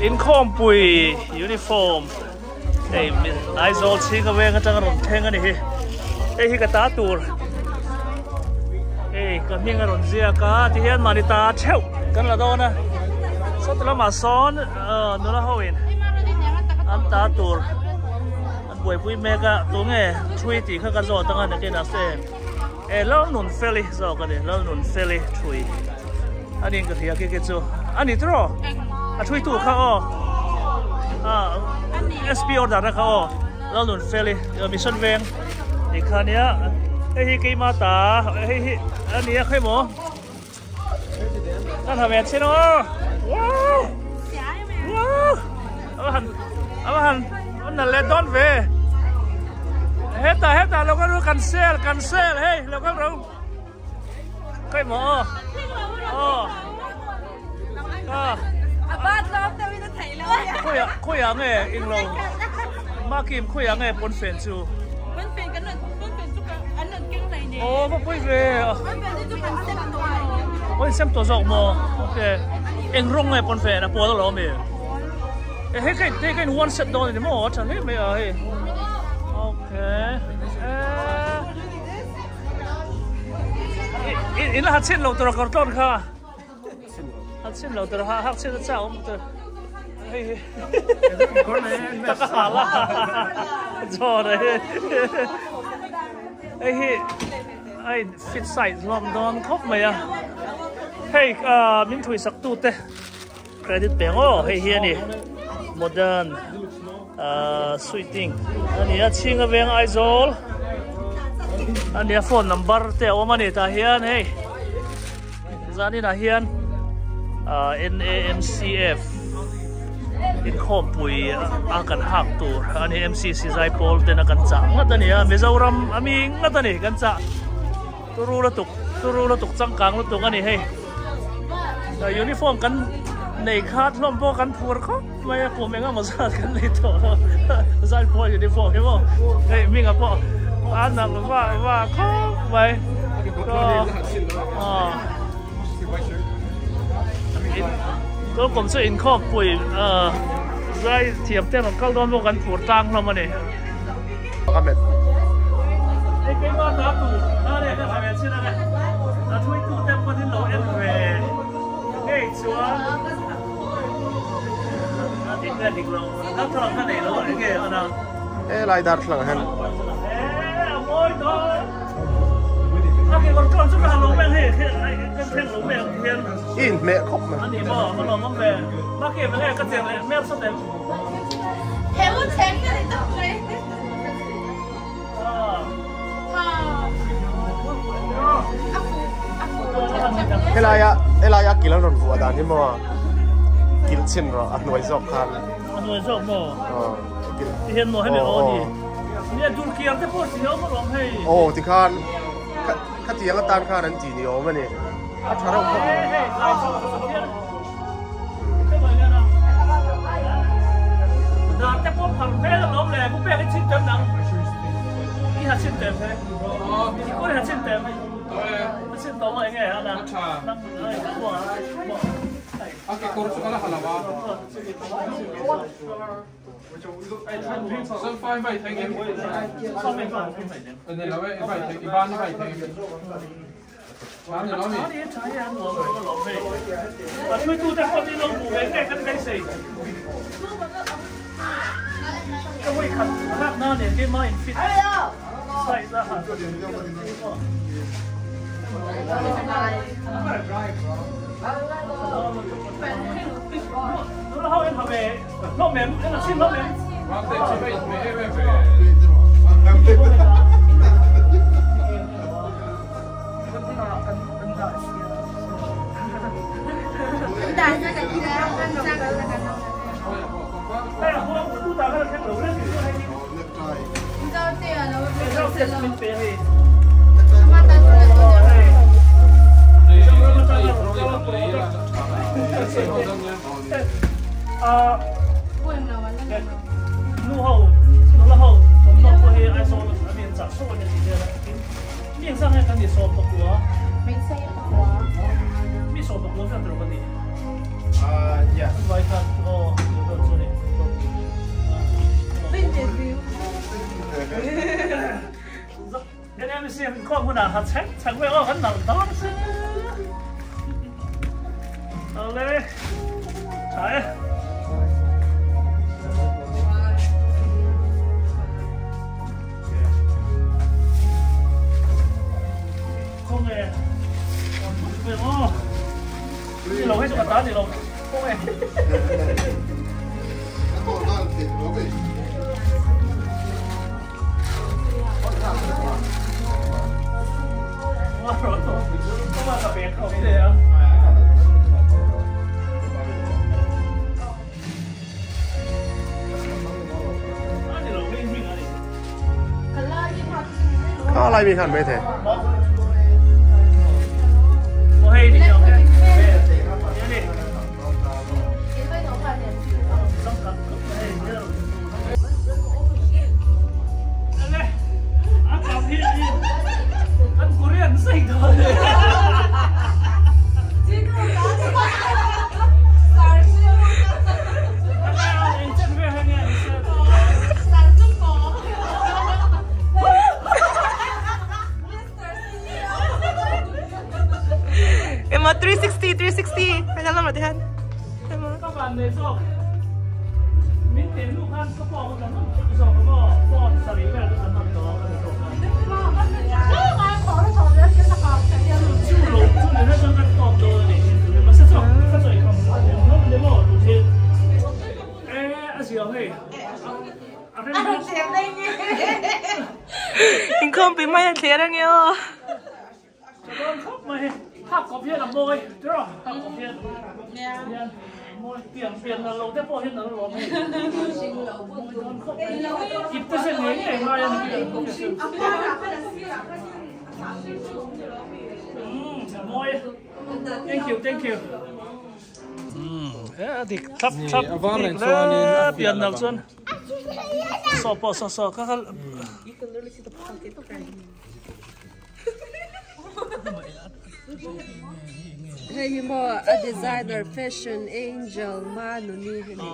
Inkhawmpui uniform hei Aizawl chhinga veng atanga rawn thleng a ni hi. Hei hi ka ta tur hei ka hming a rawn ziak a tihian mahni ta theuh kan la dawn a. Sawti lamah sawn nula ho in an ta tur an buaipui mek a tunge thui tih kha ka zawt anga nakinah se. E Lalnunfeli zawk a ni, Lalnunfeli thui a ni ka hria khi khi chu a ni tiraw? A thui tu kha aw ah SP order na kha aw Lalnunfeli mission veng ni kha nia hei hi keima ta hei hi a nia khawi maw kan ha ve chin aw wow wow a va han a va han na let dawn ve hetah hetah lo kal kan sel kan sel hei lo kal ro kai maw aw aw a bat lawm deuh in a theih lo khawiah khawiah nge englo makim khawiah nge pawnfen chu pawnfen kan rawn pawnfen chu an rawn keng mai ne aw va pawi ve pawnfen chu kan sem tawh aw in sem tawh zawk maw okay eng rawng nge pawnfen a pawl alawm e e hei ka hei ka in one set dawn a ni maw a tha hle mai a hei okay e in la ha chhin lo tur a kawr tlawn kha ha chhin lo tur ha hak chhin a chak awm tur hei hi taka ha la zawr a hei hei hi a in fit size hlawm dawn khawp mai a hei min thui sak tu te Credit peng aw hei hi a ni modern suiting a ni a chhinga veng Aizawl a ni a phone number te a awm a ni tah hian hei zaninah hian NAMCF inkhawmpui a kan hak tur a ni MCC Zaipawl ten a kan chah ngat a ni a Mizoram a mi ngat a ni kan chah. Turu lutuk turu lutuk changkang lutuk a ni hei uniform kan nei khat hlawm pawh kan phur khawp mai a kum eng emaw zat kan nei tawh lo zaipawl uniform hi maw hei hminga pawh a nalh vah vah khawp mai tawlkawm chu inkhawmpui zai thiam te rawn kal dawn pawh kan phur tlang hlawm a ni. Helai darthlalang ah hian i inhmeh khawp mai. Helaia helaia kil an rawn vuah dan hi maw kil chhin rawh a hnuai zawk khan a hnuai zawk maw aw kil ti hian maw hemi aw ni nia dur kiar te pawh si awm alawm hei aw ti khan khatiang atan khan an ti ni awm a ni a tha reuh khawp mai dah khat chhek chhek vel aw kan nalh dawn a sin. Awle tha e. Khawnge awn thut vel aw. Ni lo hei chu ka ta ni lo khawnge. Kha lai mi khan mai thei. Emaw 360 360 Ka van nei zawk min tih hnu khan ka phone ka hman thut zawk a maw phone sarih vel chu ka hman tawh a ni zawk a. Chu lo chu ni na chuan ka tawp dawn a ni mahse chu ka chawi kham hlawm ni maw tun hi e a zia hei a rem Inkhawmpui mai a thler ange aw. Ka dawn khawp mai hei, hak kawp hian a mawi tiraw, hak kawp hian hian mawi pian pian nalh lo te pawh hian an lawm hei, mawi dawn khawp mai, ip te zen ngei ngei ngai a ni umm a mawi thank you thank you umm a dik thlap thlap dik le pian nalh chuan saw pawh saw saw ka kal. Hei hi maw a designer fashion angel Manuni hi ni.